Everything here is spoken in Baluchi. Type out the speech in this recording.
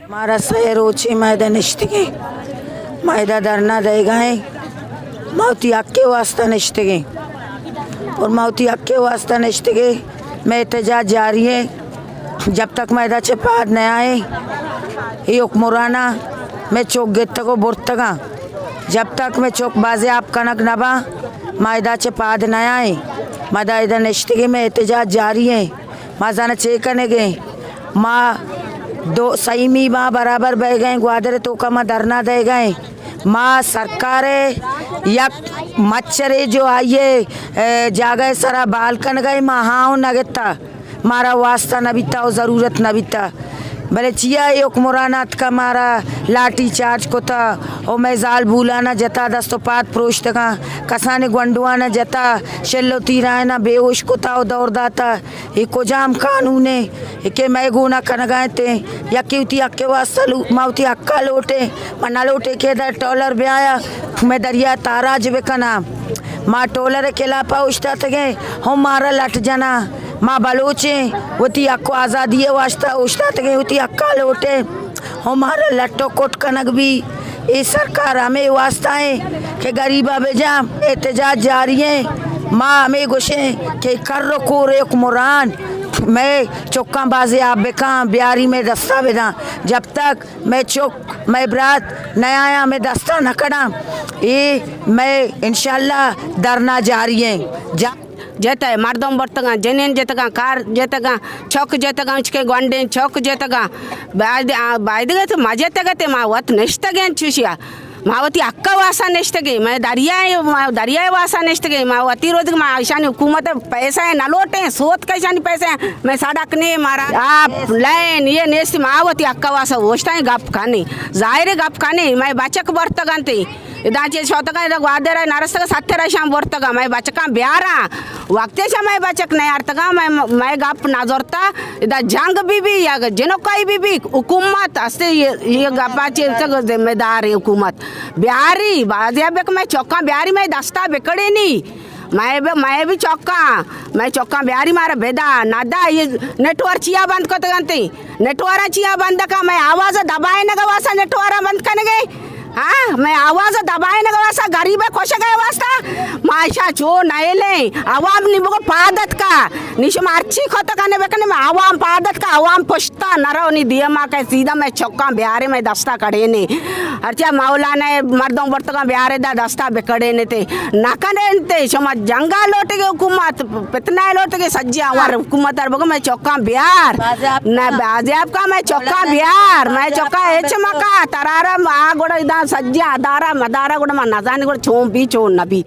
مارا سئے روچے ما ادا نشتگیں، ما ادا دھرنا دئیگا ایں، ما وتی حق ءِ واسطہ نشتگیں اور ما وتی حق ءِ واسطہ نشتگیں۔ مئے احتجاج جاری ایں، جب تک ما ادا چہ پاد نیائیں، اے حکمراناں مئے چک گتگ و برتگاں، جب تک مئے چک بازیاب کنگ نباں، ما ادا چہ پاد نیائیں۔ ما ادا، ادا نشتگیں، مئے احتجاج جاری ایں۔ ما زاناں چے کنگیں۔ ما دو، سئیمی ما برابر بئیگئیں، گوادر توکا ما دھرنا دئیگئیں۔ ما سرکار یک مچھرے جو آئیے، اے، جاگہ سرا بال کنگئیں، ما ہاں نگتا، مارا واسطہ نبیتا و ضرورت نبیتا۔ بلے چیا اے حکمران اتکا مارا لاٹھی چارج کتا و مئے زالبولانا جتا، دست و پاد پروشتگاں، کسانیں گونڈوانا جتا، شل و تیرائنا بے ہوش کتا و دور داتا۔ اے کجام قانونے؟ اے کہ مئے گونا کنگا انت؟ یکے وتی حق ءِ واسطہ لو-، ما وتی حقا لوٹیں، ما نہ لوٹیں کہ ادا ٹرالر بیایا، مئے دریا تاراج بکناں۔ ما ٹرالر ءِ خلافا اوشتاتگیں، ہم مارا لٹ جناں۔ ما بلوچیں، وتی حق و آزادی ءِ واسطہ اوشتاتگیں، وتی حقا لوٹیں۔ ہم مارا لٹ و کٹ کنگ بی۔ اے سرکار ہمے واسطہ ایں کہ غریبا بجاں۔ احتجاج جاری ایں۔ ما ہمے گوشیں کہ کر و کور حکمران مئے چکاں بازیاب بکاں، بیاری مئے دستا بداں۔ جب تک مئے چک، مئے برات نیایاں، مئے دستا نہ کڑاں، اے مئے انشاءاللہ دھرنا جاری ایں۔ جا- جتہ مردم برتگاں، جنین جتگاں، کار جتگاں، چک جتگاں، اچکے گونڈیں چک جتگاں۔ باید، آ، باید گت ما جتگتے، ما وت نشتگیں چوشیا۔ ما وتی حق ءِ واسا نشتگیں، مئے دریا ءِ، ما دریا ءِ واسا نشتگیں، ما وتی روزگ، ما ایشانی حکومت ءِ پیسہ ءَ نہ لوٹیں، سوت کہ ایشانی پیسہ ءَ، مئے سڑک نے مارا، آپ لین یہ نیست، ما وتی حق ءِ واسا اوشتائیں گپ کنیں، ظاہر گپ کنیں، مئے بچک برتگنتے۔ ادا چہ شوتگاں، ادا گوادر ءَ نرستگ، ستر ءَ شام برتگاں، مئے بچکاں بیاراں۔ وقتے شا مئے بچک نیارتگاں، مئے، مئے گپ نہ زرتا۔ ادا جنگ بی بی یا جنکائی بی بی، حکومت ہستے، یہ، یہ گپا چہ ذمہ دار ہے حکومت۔ بیاری، بازیاب بک مئے چکاں بیاری، مئے دستا بکڑینی۔ مئے ب-، مئے بھی چکاں، مئے چکاں بیاری مارا بدا، نہ دا، یہ نیٹورک چیا بند کتگنتی؟ نیٹورک چیا بند کا؟ مئے آواز دبائے نگا واسا نیٹورک بند کنگے؟ ہاں، مئے آواز دبائے نگا واسا، غریب کشگے واسطہ؟ ما ایشا چو نئیلیں، عوام نی بگو پادت کا، نی شما ہرچی کت کنے بکنے، مئے عوام پادت کا، عوام پشتا نرو، نی دیما کہ سیدھا مئے چکاں بیارے، مئے دستا کڑینے۔ ہرچا مولانا مردم برتگاں بیارے دا دستا بکڑینے تے۔ نہ کنے انتے، شما جنگا لوٹگے حکومت، فتنہ لوٹگے سجی آوار حکومت ار بگو مئے چکاں بیار۔ نہ بازیاب کا مئے چکاں بیار، مئے چکاں ہچ مکا، ترارا ما گڑا ادا سجی ادارہ مدارہ گڑا ما نزانی گڑا چون بی چون نبی۔